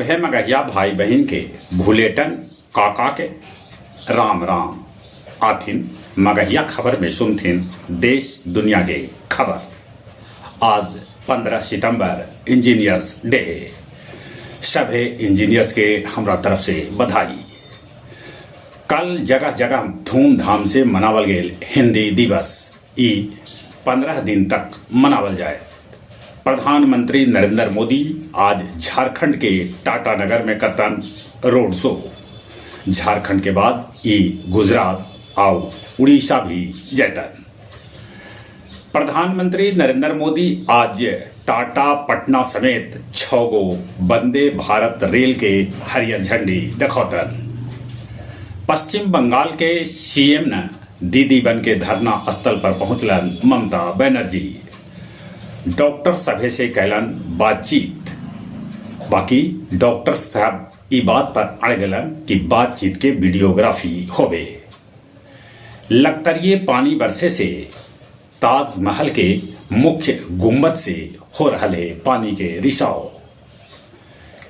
सभे मगहिया भाई बहिन के भुलेटन काका के राम राम। आथिन मगहिया खबर में सुनथिन देश दुनिया के खबर। आज 15 सितंबर इंजीनियर्स डे हे। सभे इंजीनियर्स के हमरा तरफ से बधाई। कल जगह जगह धूमधाम से मनावल गेल हिंदी दिवस। ई 15 दिन तक मनावल जाए। प्रधानमंत्री नरेंद्र मोदी आज झारखंड के टाटानगर में करतन रोड शो। झारखंड के बाद ई गुजरात आउ उड़ीसा भी जयतन। प्रधानमंत्री नरेंद्र मोदी आज टाटा पटना समेत छः गो वंदे भारत रेल के हरियर झंडी देखौतन। पश्चिम बंगाल के सीएम न दीदी बन के धरना स्थल पर पहुंचलन ममता बनर्जी। डॉक्टर सभे से कैलन बातचीत। बाकी डॉक्टर साहब ई बात पर अड़ गलन कि बातचीत के वीडियोग्राफी होवे। लगतरिये पानी बरसे से ताजमहल के मुख्य गुंबद से हो रहल हे पानी के रिसाव।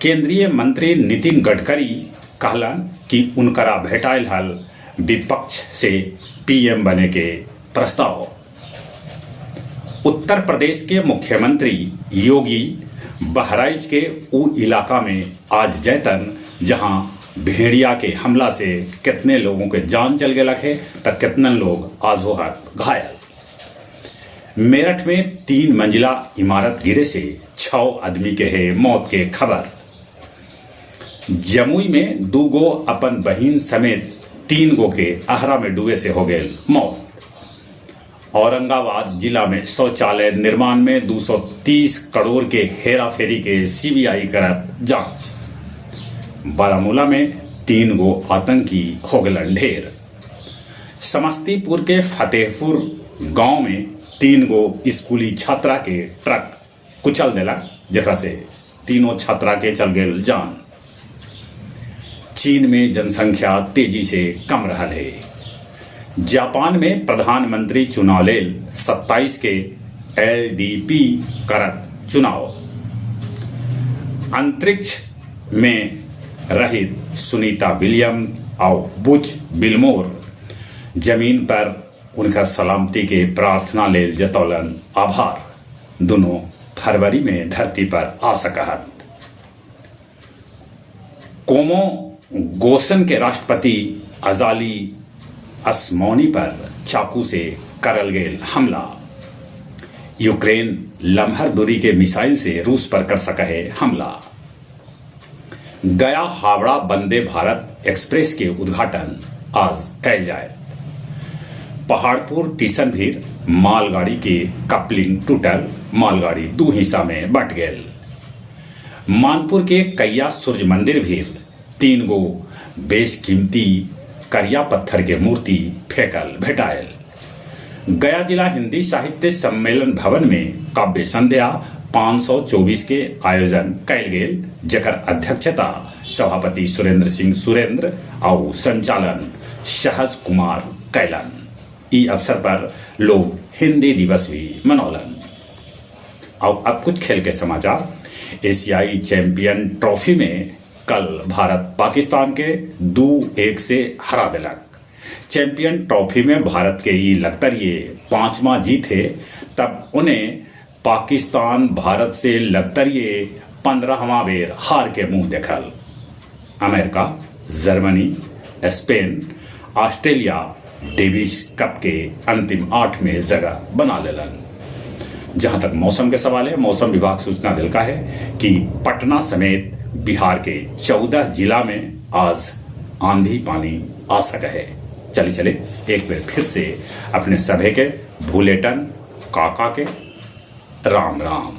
केंद्रीय मंत्री नितिन गडकरी कहलन कि उनकरा भेटाइल हल विपक्ष से पीएम बने के प्रस्ताव। उत्तर प्रदेश के मुख्यमंत्री योगी बहराइच के ऊ इलाका में आज जयतन जहां भेड़िया के हमला से कितने लोगों के जान चल गेलक हे त कितनन लोग आजो हत घायल। मेरठ में 3 मंजिला इमारत गिरे से 6 आदमी के हे मौत के खबर। जमुई में 2 गो अपन बहिन समेत 3 गो के अहरा में डूबे से हो गए मौत। औरंगाबाद जिला में शौचालय निर्माण में 230 करोड़ के हेराफेरी के सीबीआई करत जांच। बारामूला में 3 गो आतंकी हो गलन ढेर। समस्तीपुर के फतेहपुर गांव में 3 गो स्कूली छात्रा के ट्रक कुचल देलक, जेकरा से तीनों छात्रा के चल गेल जान। चीन में जनसंख्या तेजी से कम रहल हे। जापान में प्रधानमंत्री चुनाव लेल 27 के एलडीपी करत चुनाव। अंतरिक्ष में रहित सुनीता विलियम और बुच विल्मोर जमीन पर उनका सलामती के प्रार्थना लेल जतौलन आभार। दोनों फरवरी में धरती पर आ सकहत। कोमो गोसन के राष्ट्रपति अजाली असमोनी पर चाकू से करल गेल हमला। यूक्रेन लम्हर दूरी के मिसाइल से रूस पर कर सके है हमला। गया हावड़ा वंदे भारत एक्सप्रेस के उद्घाटन आज कैल जाए। पहाड़पुर टीसन भीर मालगाड़ी के कपलिंग टूटल, मालगाड़ी 2 हिस्सा में बंट गेल। मानपुर के कैया सूर्य मंदिर भीर 3 गो बेशकीमती करिया पत्थर के मूर्ति फेंकल भेटायल। गया जिला हिंदी साहित्य सम्मेलन भवन में काव्य संध्या 524 के आयोजन कैल गेल, जकर अध्यक्षता सभापति सुरेंद्र सिंह सुरेंद्र और संचालन सहज कुमार कैलन। ई अवसर पर लोग हिंदी दिवस भी मनौलन। और अब कुछ खेल के समाचार। एशियाई चैंपियन ट्रॉफी में कल भारत पाकिस्तान के 2-1 से हरा दिलक। चैंपियन ट्रॉफी में भारत के ई लगतरिये 5वां जीत है, तब उन्हें पाकिस्तान भारत से लगतरिये 15वां बेर हार के मुंह देखल। America, Germany, Spain, Australia Davis cup के अंतिम 8 में जगह बना लेलन। जहां तक मौसम के सवाल है, मौसम विभाग सूचना दिलका है कि पटना समेत बिहार के 14 जिला में आज आंधी पानी आ सके है। चले चले एक बार फिर से अपने सभे के भूलेटन काका के राम राम।